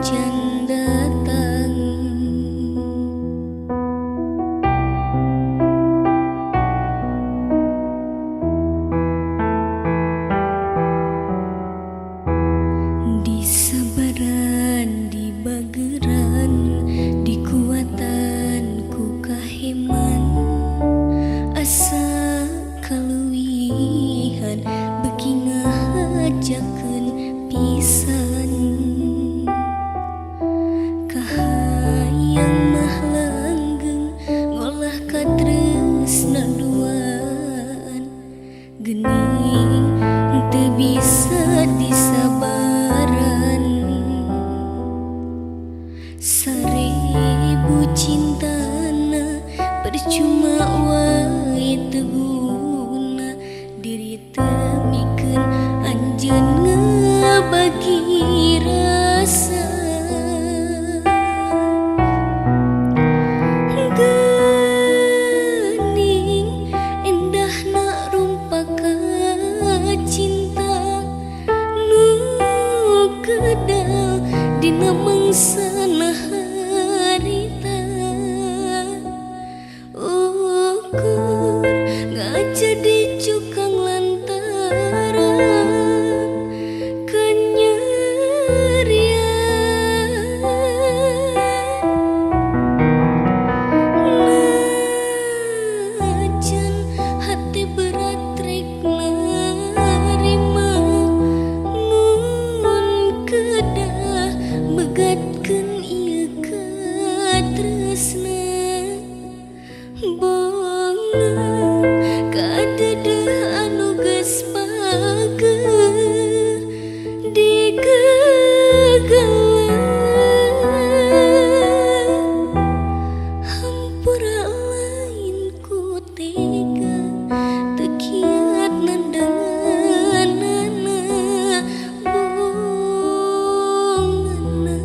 can datang. Disabaran, dibageran, dikuatan ku kaheman. Asa kaluwihan beki ngahajakeun pisan. Kahayang mah langgeng ngolah katresna duaan. Geuning teu bisa disabaran. Seribu cintana percuma wae teu guna. Diri teu mikeun anjeun ngabagi rasa. Geuning endahna rumpaka cinta nu kedal dina mangsana harita. Ukur ngajadi cukang lantaran kenyerian. Najan hati berat rek narima, mun kedah megatkeun ieu katresna. Bongan kadedeh anu geus pageuh digagalan. Hampura lain ku tega teu kiat nandanganana bonganna.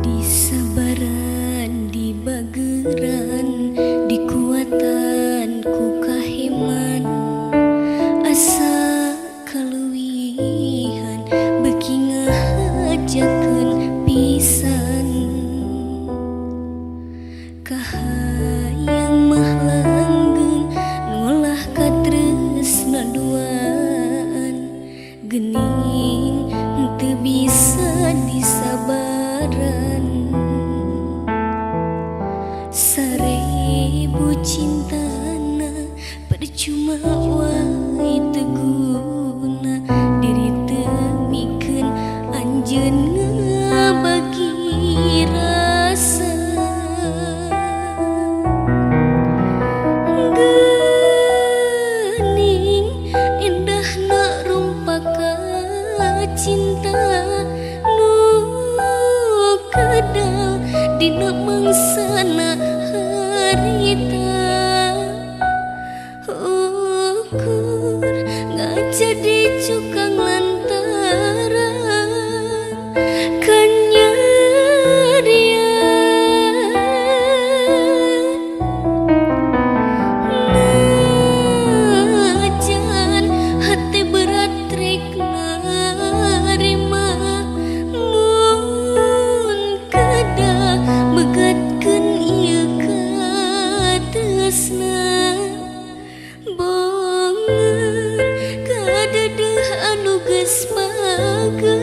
Disabaran, dibageran, dikuatan ku kaheman. Asa kaluwihan beki ngahajakeun pisan. Kahayang mah langgeng ngolah katresna duaan. Geuning teu bisa disabaran. Seribu cintana percuma wae teu guna. Diri teu mikeun anjeun ngabagi rasa. Geuning endahna rumpaka cinta nu kedal dina mangsana harita. Ukur ngajadi cukang lantaran kenyerian. Najan hati berat rek narima, mun kedah megatkeun ieu katresna. Bongan kadedeh anu geus pageuh.